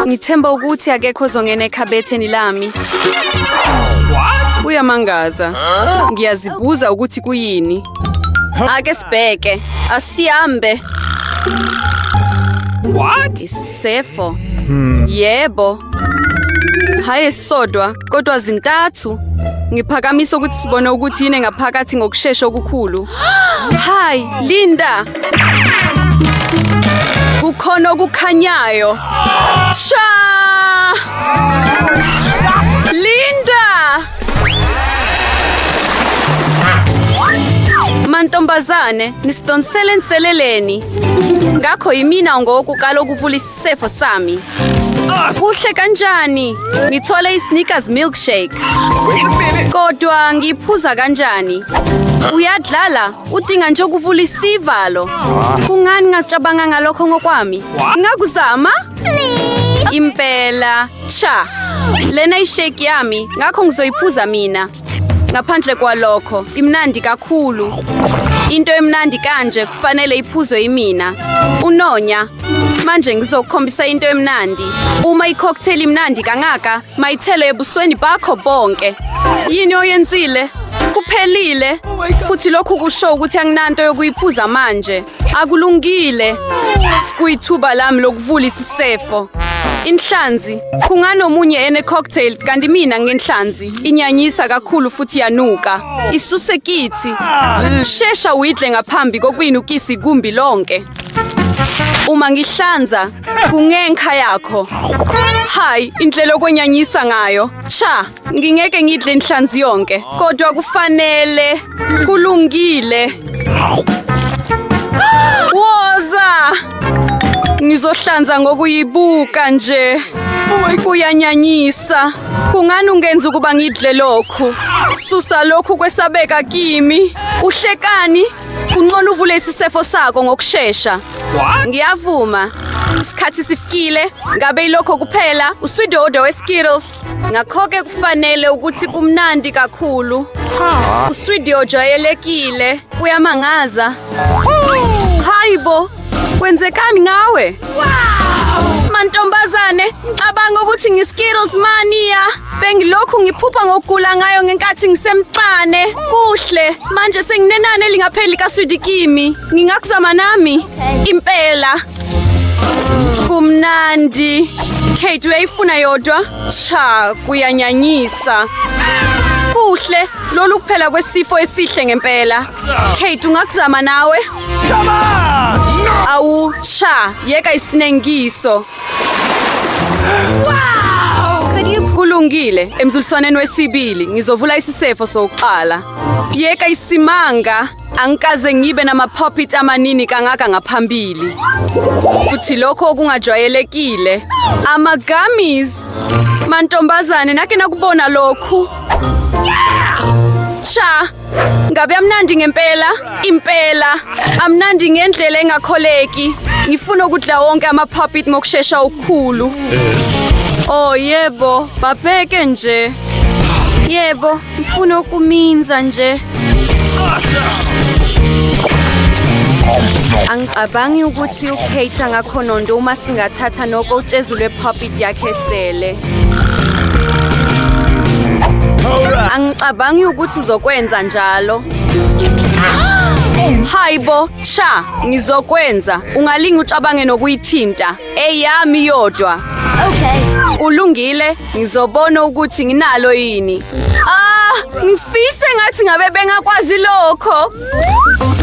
Ngithemba ukuthi akekho ozongena ekhabetheni lami. Kuyamangaza. Ngiyazibuza ukuthi kuyini. Ake sibheke. Asihambe. What? Isisefo. Yebo. Hhayi esisodwa, kodwa zintathu. Ngiphakamisa ukuthi sibone ukuthi yini ngaphakathi ngokushesha okukhulu. Hayi, Linda! Kukhona okukhanyayo. Sha! Linda! Mantombazane, nisidonsele enseleleni. Ngakho yimina ngowokuqala ukuvula isisefo sami. Kuhle kanjani? Ngithole i-Snickers milkshake. Kodwa ngiphuza kanjani? Uyadlala, udinga nje ukuvula isivalo. Kungani ngacabanga ngalokho ngokwami? Ngakuzama? Impela, cha. Lena ishake yami, ngakho ngizoyiphuza mina. Ngaphandle kwalokho, imnandi kakhulu. Into emnandi kanje kufanele iphuzwe imina. Unonya. Manje ngizokukhombisa into emnandi. Uma i-cocktail imnandi kangaka, mayithele ebusweni bakho bonke. Yini oyenzile? Kuphelile. Futhi lokhu kusho ukuthi anginanto yokuyiphuza manje. Akulungile. Sikuyithuba lami lokuvula isisefo. Inhlanzi. Kunganomunye ene-cocktail kanti mina ngenhlanzi. Inyanyisa kakhulu futhi yanuka. Isuse kithi. Shesha uyidle ngaphambi kokuyinukisa igumbi lonke. Uma ngihlanza, kungenka yakho. Hayi, indlela okwenyanyisa ngayo. Cha, ngingeke ngidle inhlanzi yonke, kodwa kufanele. Kulungile. Woza! Ngizohlanza ngokuyibuka nje. Kuyanyanyisa. Kungani ungenza ukuba ngidle lokhu? Susa lokhu kwesabeka kimi. Uhlekani? Kungcono uvule isisefo sakho ngokushesha. Ngiyavuma. Isikhathi sifikile. Ngabe ilokho kuphela uswidodo weSkittles. Ngakho-ke kufanele ukuthi kumnandi kakhulu. Uswidi ojwayelekile. Kuyamangaza. Hayibo, kwenzekani ngawe? Mantombazane, ngicabanga ukuthi ngiSkittles mania. Bengilokhu ngiphupha ngokugula ngayo ngenkathi ngisemcane. Kuhle, manje senginenani elingapheli kaswidi kimi. Ngingakuzama nami. Impela. Kumnandi. Kate uyayifuna yodwa? Cha, kuyanyanyisa. Kuhle, lolu kuphela kwesifo esihle ngempela. Kate, ungakuzama nawe? Awu, cha, yeka isinengiso. Kulungile, emzuliswaneni wesibili ngizovula isisefo sokuqala. Yeka isimanga, angikaze ngibe nama-pop-it amaningi kangaka ngaphambili. Futhi lokho okungajwayelekile, ama-gummies. Mantombazane, nake nakubona lokhu? Cha, Ngabe amnandi ngempela? Impela. Amnandi ngendlela engakholeki. Ngifuna ukudla wonke ama-puppet ngokushesha okukhulu. Oh yebo, babheke nje. Yebo, ngifuna ukuminza nje. Angicabangi ukuthi uKate angakhononda uma singathatha noko utshezu lwe-puppet yakhe sele. Angicabangi ukuthi uzokwenza njalo. Hayibo, cha, ngizokwenza. Ungalingi ucabange nokuyithinta. Eyami yodwa. Okay. Ulungile, ngizobona ukuthi nginalo yini. Ah, ngifise ngathi ngabe bengakwazi lokho.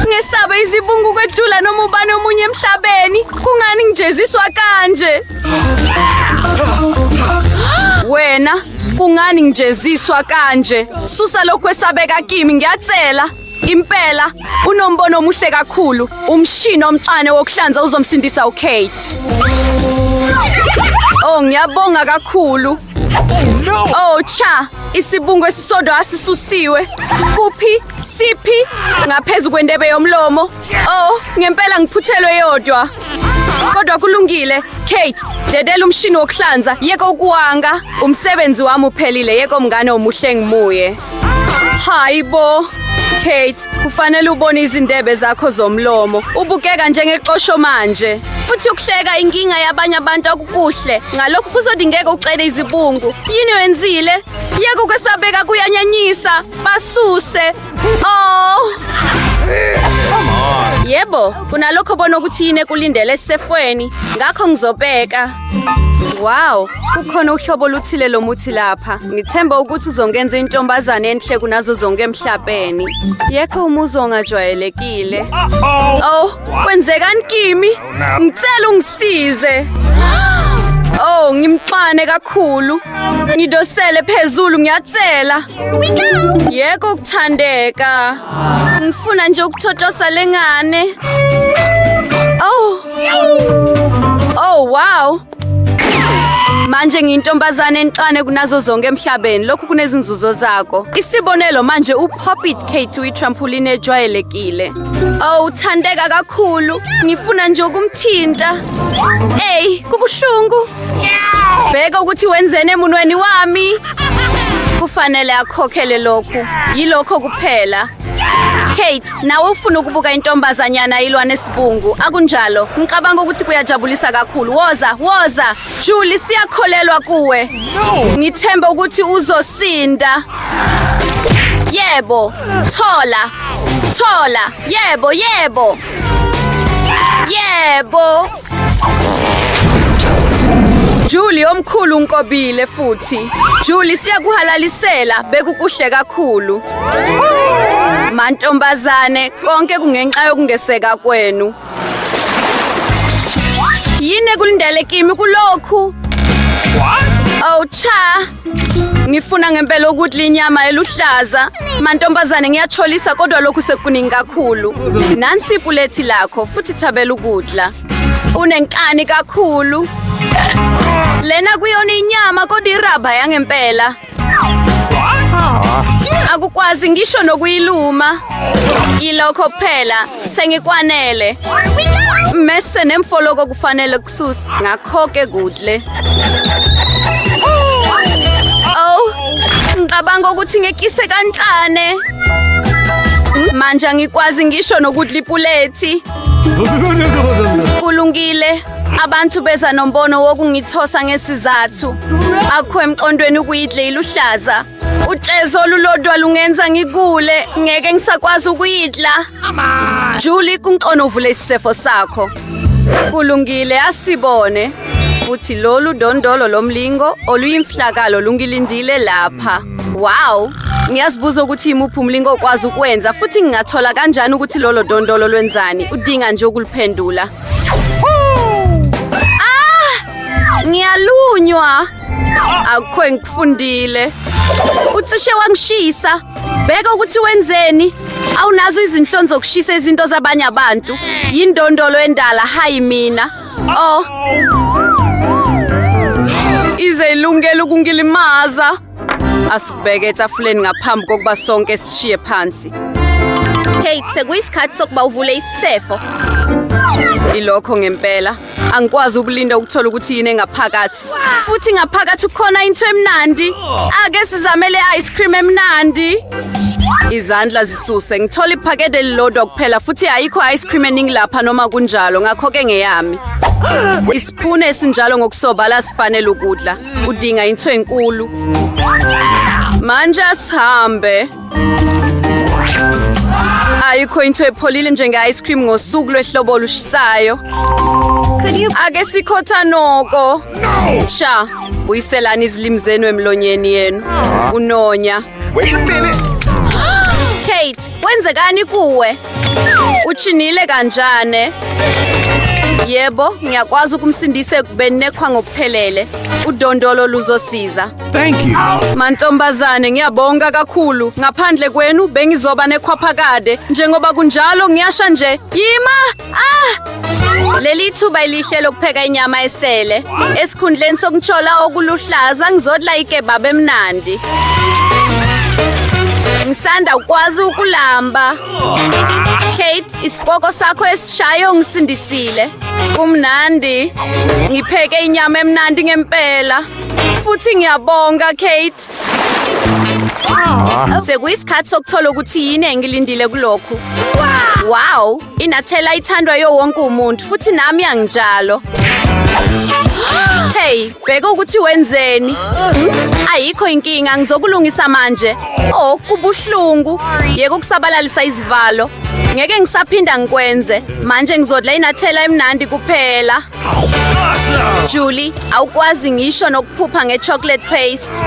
Ngesaba izibungu kwedlula noma ubani omunye emhlabeni. Kungani ngijeziswa kanje? Wena, kungani ngijeziswa kanje? Susa lokhu kwesabeka kimi, ngiyacela. Impela, unombono omuhle kakhulu. Umshini omcane wokuhlanza uzomsindisa uKate. Oh, ngiyabonga kakhulu. Oh, cha, isibungu esisodwa asisusiwe. Kuphi? Siphi? Ngaphezu kwendebe yomlomo. Oh, ngempela ngiphuthelwe yodwa. Kodwa kulungile. Kate, dedela umshini wokuhlanza, yeka ukuwanga. Umsebenzi wami uphelile, yeka umngane omuhle ngimuye. Hayi bo. Kate, kufanele ubone izindebe zakho zomlomo. Ubukeka njengexosho manje. Futhi ukuhleka inkinga yabanye abantu akukuhle. Ngalokhu kuzodingeka ucele izibungu. Yini wenzile? Yeka ukwesabeka kuyanyanyisa. Basuse. Oh. Yebo, kunalokho bona ukuthi yini ekulindele esisefweni. Ngakho ngizobheka. Wow, kukhona uhlobo oluthile lomuthi lapha. Ngithemba ukuthi uzongenza intombazane enhle kunazo zonke emhlabeni. Yekho umuzwa ongajwayelekile. Oh, kwenzekani kimi? Ngicela ungisize. Oh, ngimxane kakhulu. Ngidosele phezulu ngiyatsela. Yeko ukuthandeka. Ngifuna nje ukuthotosa lengane. Oh. Oh, wow. Manje ngiyintombazane encane kunazo zonke emhlabeni. Lokhu kunezinzuzo zako. Isibonelo manje uPop-It Kate uyitrampoline ejwayelekile. Oh, uthandeka kakhulu. Ngifuna nje ukumthinta. Ey, kubuhlungu. Bheka ukuthi wenzeni emunweni wami. Kufanele akhokhele lokhu. Yilokho kuphela. Kate, nawe ufuna ukubuka intombazanyana ilwa nesibungu. Akunjalo. Ngicabanga ukuthi kuyajabulisa kakhulu. Woza, woza. Julie, siyakholelwa kuwe. Ngithemba ukuthi uzosinda. Yebo. Thola. Thola. Yebo, yebo. Yebo. Julie omkhulu unkobile futhi. Julie siyakuhalalisela bekukuhle kakhulu. Mantombazane konke kungenxa yokungeseka kwenu. Yini ekulindele kimi kulokhu? What? Oh cha. Ngifuna ngempela ukudla inyama eluhlaza. Mantombazane ngiyacholisa kodwa lokhu sekuningi kakhulu. Nansi ipulethi lakho futhi thabela ukudla. Unenkani kakhulu. Lena kuyona inyama kodwa irabha yangempela. Akukwazi ngisho nokuyiluma. Ilokho kuphela sengikwanele. Mese nemfoloko kufanele kususa ngakho-ke kudle. Oh, ngicabanga ukuthi ngekise kancane. Manje angikwazi ngisho nokudla ipulethi. Kulungile. Abantu beza nombono wokungithosa ngesizathu. Akho emqondweni ukuyidla iluhlaza. Utshezo olulodwa lungenza ngigule, ngeke ngisakwazi ukuyidla. Julie, kungcono uvule isisefo sakho. Kulungile, asibone. Futhi lolu dondolo lomlingo oluyimfhlakalo lungilindile lapha. Wow! Ngiyazibuza ukuthi imuphi umlingo okwazi ukwenza futhi ngingathola kanjani ukuthi lolo dondolo lwenzani. Udinga nje ukuluphendula. Ah! Ngiyalunywa. Akukho engikufundile. Ucishe wangishisa. Bheka ukuthi wenzeni. Awunazo izinhloni zokushisa izinto zabanye abantu. Yindondolo endala, hayi mina. Oh. Ize ilungele ukungilimaza. Asikubeke etafuleni ngaphambi kokuba sonke sishiye phansi. Kate, sekuyisikhathi sokuba uvule isisefo. Ilokho ngempela. Angikwazi ukulinda ukuthola ukuthi yini engaphakathi. Futhi ngaphakathi kukhona into emnandi. Ake sizamele ice cream emnandi. Izandla zisuse. Ngithola iphakede elilodwa kuphela futhi ayikho ice cream eningi lapha noma kunjalo ngakho-ke ngeyami. Isiphune esinjalo ngokusobala sifanele ukudla. Udinga into enkulu. Manje asihambe. Ayikho into epholile njenge-ice cream ngosuku lwehlobo olushisayo. Ake sikhotha noko. Sha, buyiselani izilimi zenu emlonyeni yenu. Unonya. Wait a minute. Kate, kwenzekani kuwe? Utshinile kanjani? Yebo, ngiyakwazi ukumsindisa ekubeni nekhwa ngokuphelele. Udondolo luzosiza. Thank you. Mantombazane, ngiyabonga kakhulu. Ngaphandle kwenu bengizoba nekhwaphakade. Njengoba kunjalo ngiyasha nje. Yima! Ah! Leli thuba elihle lokupheka inyama esele. Esikhundleni sokutshola okuluhlaza ngizodla ikebab emnandi. Ngisanda ukwazi ukulamba. Kate, isikoko sakho esishayo ngisindisile. Kumnandi. Ngipheke inyama emnandi ngempela. Futhi ngiyabonga, Kate. Sekuyisikhathi sokuthola ukuthi yini engilindile kulokhu. Wow, inathela ithandwa yiwo wonke umuntu futhi nami anginjalo. Hey, bheka ukuthi wenzeni. Ayikho inkinga, ngizokulungisa manje. Oh, kubuhlungu. Yeka ukusabalalisa izivalo. Ngeke ngisaphinda ngikwenze. Manje ngizodla inathela emnandi kuphela. Julie, awukwazi ngisho nokuphupha nge-chocolate paste.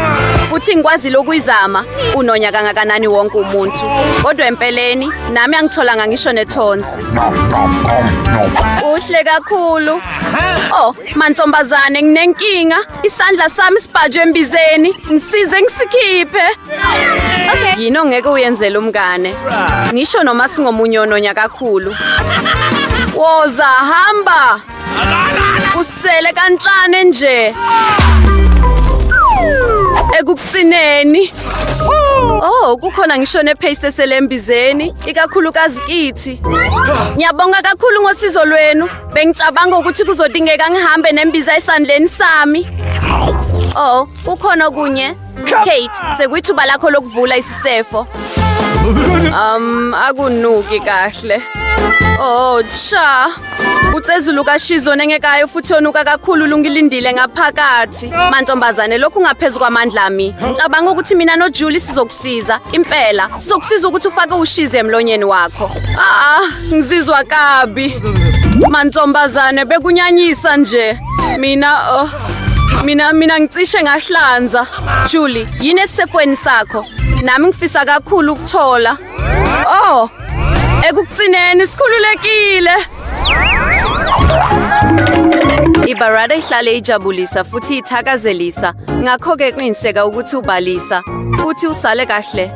Futhi ngikwazile ukuyizama. Unonya kangakanani wonke umuntu. Kodwa empeleni, nami angitholanga ngisho nethonsi. Kuhle kakhulu. Oh, mantombazane nginenkinga. Isandla sami sibhajwe embizeni. Ngisize ngisikhiphe. Okay. Yini ongeke uyenzele umngane? Ngisho noma singomunye ononya kakhulu. Woza hamba. Usele kancane nje. Ekugcineni. Oh, kukhona ngisho nepaste esele embizeni, ikakhulukazi kithi. Ngiyabonga kakhulu ngosizo lwenu. Bengicabanga ukuthi kuzodingeka ngihambe nembiza esandleni sami. Oh, kukhona okunye. Kate, sekuyithuba lakho lokuvula isisefo. Akunuki kahle. Oh, cha. Ucezu lukashizo nengekayo futhi onuka kakhulu lungilindile ngaphakathi. Mantombazane, lokhu ngaphezu kwamandla ami. Ngicabanga ukuthi mina noJulie sizokusiza. Impela, sizokusiza ukuthi ufake ushizi emlonyeni wakho. Ah, ngizizwa kabi. Mantombazane, bekunyanyisa nje. Mina, oh, mina ngicishe ngahlanza. Julie, yini esisefweni sakho? Nami ngifisa kakhulu ukuthola. Oh, ekugcineni sikhululekile. Ibarada ihlale ijabulisa futhi ithakazelisa. Ngakho-ke qiniseka ukuthi ubalisa futhi usale kahle.